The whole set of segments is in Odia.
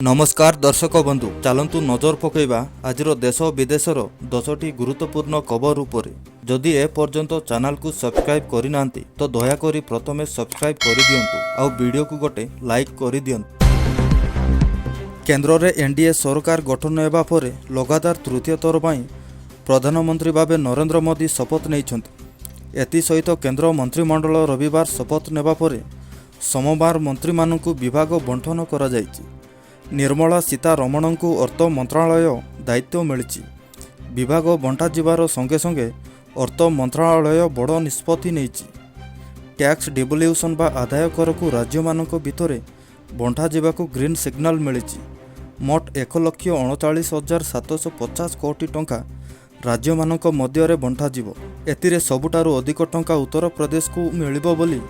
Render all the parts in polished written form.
ନମସ୍କାର ଦର୍ଶକ ବନ୍ଧୁ, ଚାଲନ୍ତୁ ନଜର ପକାଇବା ଆଜିର ଦେଶ ବିଦେଶର 10ଟି ଗୁରୁତ୍ୱପୂର୍ଣ୍ଣ ଖବର ଉପରେ। ଯଦି ଏ ପର୍ଯ୍ୟନ୍ତ ଚ୍ୟାନେଲକୁ ସବସ୍କ୍ରାଇବ୍ କରିନାହାନ୍ତି, ତ ଦୟାକରି ପ୍ରଥମେ ସବସ୍କ୍ରାଇବ୍ କରିଦିଅନ୍ତୁ ଆଉ ଭିଡ଼ିଓକୁ ଗୋଟେ ଲାଇକ୍ କରିଦିଅନ୍ତୁ। କେନ୍ଦ୍ରରେ ଏନ୍ଡିଏ ସରକାର ଗଠନ ହେବା ପରେ ଲଗାତାର ତୃତୀୟ ଥର ପାଇଁ ପ୍ରଧାନମନ୍ତ୍ରୀ ଭାବେ ନରେନ୍ଦ୍ର ମୋଦି ଶପଥ ନେଇଛନ୍ତି। ଏଥିସହିତ କେନ୍ଦ୍ର ମନ୍ତ୍ରିମଣ୍ଡଳ ରବିବାର ଶପଥ ନେବା ପରେ ସୋମବାର ମନ୍ତ୍ରୀମାନଙ୍କୁ ବିଭାଗ ବଣ୍ଟନ କରାଯାଇଛି। ନିର୍ମଳା ସୀତାରମଣଙ୍କୁ ଅର୍ଥ ମନ୍ତ୍ରଣାଳୟ ଦାୟିତ୍ୱ ମିଳିଛି। ବିଭାଗ ବଣ୍ଟାଯିବାର ସଙ୍ଗେ ସଙ୍ଗେ ଅର୍ଥ ମନ୍ତ୍ରଣାଳୟ ବଡ଼ ନିଷ୍ପତ୍ତି ନେଇଛି। ଟ୍ୟାକ୍ସ ଡିଭଲ୍ୟୁସନ୍ ବା ଆଦାୟ କରକୁ ରାଜ୍ୟମାନଙ୍କ ଭିତରେ ବଣ୍ଟାଯିବାକୁ ଗ୍ରୀନ୍ ସିଗ୍ନାଲ ମିଳିଛି। ମୋଟ 1,39,750 କୋଟି ଟଙ୍କା ରାଜ୍ୟମାନଙ୍କ ମଧ୍ୟରେ ବଣ୍ଟାଯିବ। ଏଥିରେ ସବୁଠାରୁ ଅଧିକ ଟଙ୍କା ଉତ୍ତରପ୍ରଦେଶକୁ ମିଳିବ ବୋଲି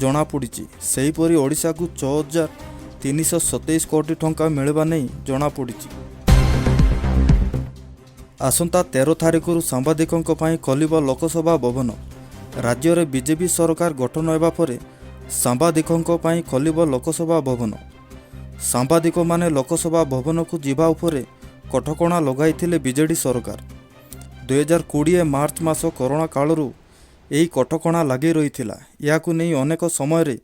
ଜଣାପଡ଼ିଛି। ସେହିପରି ଓଡ଼ିଶାକୁ 6327 କୋଟି ଟଙ୍କା ମିଳିବା ନେଇ ଜଣାପଡ଼ିଛି। ଆସନ୍ତା 13 ତାରିଖରୁ ସାମ୍ବାଦିକଙ୍କ ପାଇଁ ଖୋଲିବ ଲୋକସେବା ଭବନ। ରାଜ୍ୟରେ ବିଜେପି ସରକାର ଗଠନ ହେବା ପରେ ସାମ୍ବାଦିକଙ୍କ ପାଇଁ ଖୋଲିବ ଲୋକସେବା ଭବନ। ସାମ୍ବାଦିକମାନେ ଲୋକସେବା ଭବନକୁ ଯିବା ଉପରେ କଟକଣା ଲଗାଇଥିଲେ ବିଜେଡି ସରକାର। 2020 ମାର୍ଚ୍ଚ ମାସ କରୋନା କାଳରୁ ଏହି କଟକଣା ଲାଗି ରହିଥିଲା। ଏହାକୁ ନେଇ ଅନେକ ସମୟରେ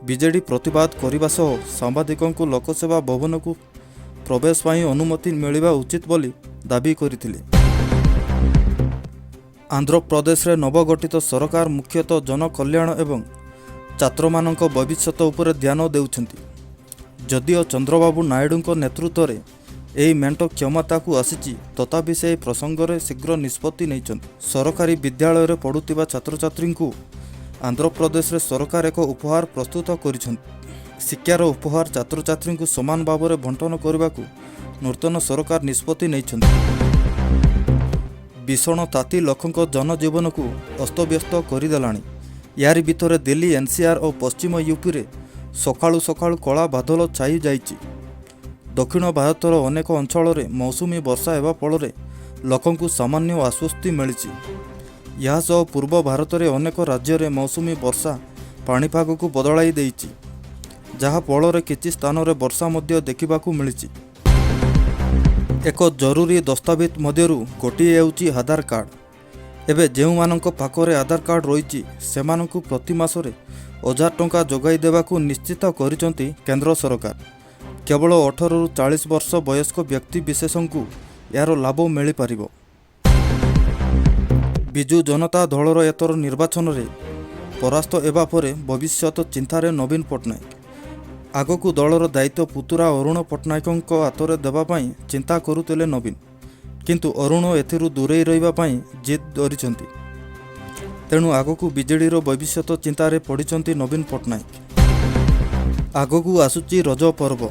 ବିଜେଡି ପ୍ରତିବାଦ କରିବା ସହ ସାମ୍ବାଦିକଙ୍କୁ ଲୋକସେବା ଭବନକୁ ପ୍ରବେଶ ପାଇଁ ଅନୁମତି ମିଳିବା ଉଚିତ ବୋଲି ଦାବି କରିଥିଲେ। ଆନ୍ଧ୍ରପ୍ରଦେଶରେ ନବଗଠିତ ସରକାର ମୁଖ୍ୟତଃ ଜନକଲ୍ୟାଣ ଏବଂ ଛାତ୍ରମାନଙ୍କ ଭବିଷ୍ୟତ ଉପରେ ଧ୍ୟାନ ଦେଉଛନ୍ତି। ଯଦିଓ ଚନ୍ଦ୍ରବାବୁ ନାଇଡୁଙ୍କ ନେତୃତ୍ୱରେ ଏହି ମେଣ୍ଟ କ୍ଷମତାକୁ ଆସିଛି, ତଥାପି ସେ ଏହି ପ୍ରସଙ୍ଗରେ ଶୀଘ୍ର ନିଷ୍ପତ୍ତି ନେଇଛନ୍ତି। ସରକାରୀ ବିଦ୍ୟାଳୟରେ ପଢ଼ୁଥିବା ଛାତ୍ରଛାତ୍ରୀଙ୍କୁ ଆନ୍ଧ୍ରପ୍ରଦେଶରେ ସରକାର ଏକ ଉପହାର ପ୍ରସ୍ତୁତ କରିଛନ୍ତି। ଶିକ୍ଷାର ଉପହାର ଛାତ୍ରଛାତ୍ରୀଙ୍କୁ ସମାନ ଭାବରେ ବଣ୍ଟନ କରିବାକୁ ନୂତନ ସରକାର ନିଷ୍ପତ୍ତି ନେଇଛନ୍ତି। ଭୀଷଣ ତାତି ଲୋକଙ୍କ ଜନଜୀବନକୁ ଅସ୍ତବ୍ୟସ୍ତ କରିଦେଲାଣି। ଏହାରି ଭିତରେ ଦିଲ୍ଲୀ ଏନ୍ସିଆର୍ ଓ ପଶ୍ଚିମ ୟୁପିରେ ସକାଳୁ ସକାଳୁ କଳା ବାଦଲ ଛାଇ ଯାଇଛି। ଦକ୍ଷିଣ ଭାରତର ଅନେକ ଅଞ୍ଚଳରେ ମୌସୁମୀ ବର୍ଷା ହେବା ଫଳରେ ଲୋକଙ୍କୁ ସାମାନ୍ୟ ଆଶ୍ୱସ୍ତି ମିଳିଛି। ଏହାସହ ପୂର୍ବ ଭାରତରେ ଅନେକ ରାଜ୍ୟରେ ମୌସୁମୀ ବର୍ଷା ପାଣିପାଗକୁ ବଦଳାଇ ଦେଇଛି, ଯାହା ଫଳରେ କିଛି ସ୍ଥାନରେ ବର୍ଷା ମଧ୍ୟ ଦେଖିବାକୁ ମିଳିଛି। ଏକ ଜରୁରୀ ଦସ୍ତାବିଜ ମଧ୍ୟରୁ ଗୋଟିଏ ହେଉଛି ଆଧାର କାର୍ଡ଼। ଏବେ ଯେଉଁମାନଙ୍କ ପାଖରେ ଆଧାର କାର୍ଡ଼ ରହିଛି, ସେମାନଙ୍କୁ ପ୍ରତି ମାସରେ 1000 ଟଙ୍କା ଯୋଗାଇ ଦେବାକୁ ନିଶ୍ଚିତ କରିଛନ୍ତି କେନ୍ଦ୍ର ସରକାର। କେବଳ 18ରୁ 40 ବର୍ଷ ବୟସ୍କ ବ୍ୟକ୍ତି ବିଶେଷଙ୍କୁ ଏହାର ଲାଭ ମିଳିପାରିବ। ବିଜୁ ଜନତା ଦଳର ଏଥର ନିର୍ବାଚନରେ ପରାସ୍ତ ହେବା ପରେ ଭବିଷ୍ୟତ ଚିନ୍ତାରେ ନବୀନ ପଟ୍ଟନାୟକ। ଆଗକୁ ଦଳର ଦାୟିତ୍ୱ ପୁତୁରା ଅରୁଣ ପଟ୍ଟନାୟକଙ୍କ ହାତରେ ଦେବା ପାଇଁ ଚିନ୍ତା କରୁଥିଲେ ନବୀନ। କିନ୍ତୁ ଅରୁଣ ଏଥିରୁ ଦୂରେଇ ରହିବା ପାଇଁ ଜିଦ୍ ଧରିଛନ୍ତି। ତେଣୁ ଆଗକୁ ବିଜେଡ଼ିର ଭବିଷ୍ୟତ ଚିନ୍ତାରେ ପଡ଼ିଛନ୍ତି ନବୀନ ପଟ୍ଟନାୟକ। ଆଗକୁ ଆସୁଛି ରଜ ପର୍ବ।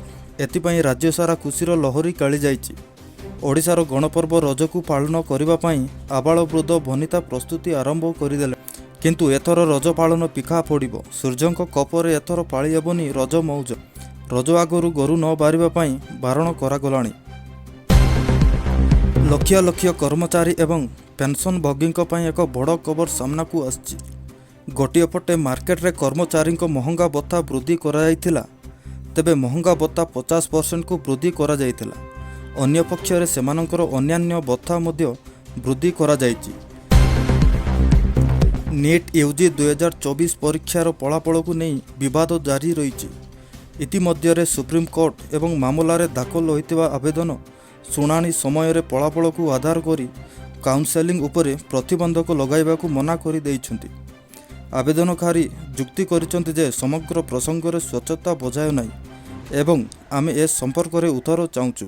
ଏଥିପାଇଁ ରାଜ୍ୟ ସାରା ଖୁସିର ଲହରୀ ଖେଳିଯାଇଛି। ଓଡ଼ିଶାର ଗଣପର୍ବ ରଜକୁ ପାଳନ କରିବା ପାଇଁ ଆବାଳ ବୃଦ୍ଧ ବନିତା ପ୍ରସ୍ତୁତି ଆରମ୍ଭ କରିଦେଲେ। କିନ୍ତୁ ଏଥର ରଜ ପାଳନ ଫିକା ପଡ଼ିବ। ସୂର୍ଯ୍ୟଙ୍କ କୋପରେ ଏଥର ପାଳି ହେବନି ରଜ ମଉଜ। ରଜ ଆଗରୁ ଘରୁ ନ ବାହାରିବା ପାଇଁ ବାରଣ କରାଗଲାଣି। ଲକ୍ଷ ଲକ୍ଷ କର୍ମଚାରୀ ଏବଂ ପେନ୍ସନଭୋଗୀଙ୍କ ପାଇଁ ଏକ ବଡ଼ ଖବର ସାମ୍ନାକୁ ଆସିଛି। ଗୋଟିଏ ପଟେ ମାର୍କେଟରେ କର୍ମଚାରୀଙ୍କ ମହଙ୍ଗା ଭତ୍ତା ବୃଦ୍ଧି କରାଯାଇଥିଲା, ତେବେ ମହଙ୍ଗା ଭତ୍ତା 50%କୁ ବୃଦ୍ଧି କରାଯାଇଥିଲା। ଅନ୍ୟପକ୍ଷରେ ସେମାନଙ୍କର ଅନ୍ୟାନ୍ୟ ଭତ୍ତା ମଧ୍ୟ ବୃଦ୍ଧି କରାଯାଇଛି। ନିଟ୍ ୟୁଜି 2024 ପରୀକ୍ଷାର ଫଳାଫଳକୁ ନେଇ ବିବାଦ ଜାରି ରହିଛି। ଇତିମଧ୍ୟରେ ସୁପ୍ରିମକୋର୍ଟ ଏବଂ ମାମଲାରେ ଦାଖଲ ହୋଇଥିବା ଆବେଦନ ଶୁଣାଣି ସମୟରେ ଫଳାଫଳକୁ ଆଧାର କରି କାଉନସେଲିଂ ଉପରେ ପ୍ରତିବନ୍ଧକ ଲଗାଇବାକୁ ମନା କରିଦେଇଛନ୍ତି। ଆବେଦନକାରୀ ଯୁକ୍ତି କରିଛନ୍ତି ଯେ ସମଗ୍ର ପ୍ରସଙ୍ଗରେ ସ୍ୱଚ୍ଛତା ବଜାୟ ନାହିଁ ଏବଂ ଆମେ ଏ ସମ୍ପର୍କରେ ଉତ୍ତର ଚାହୁଁଛୁ।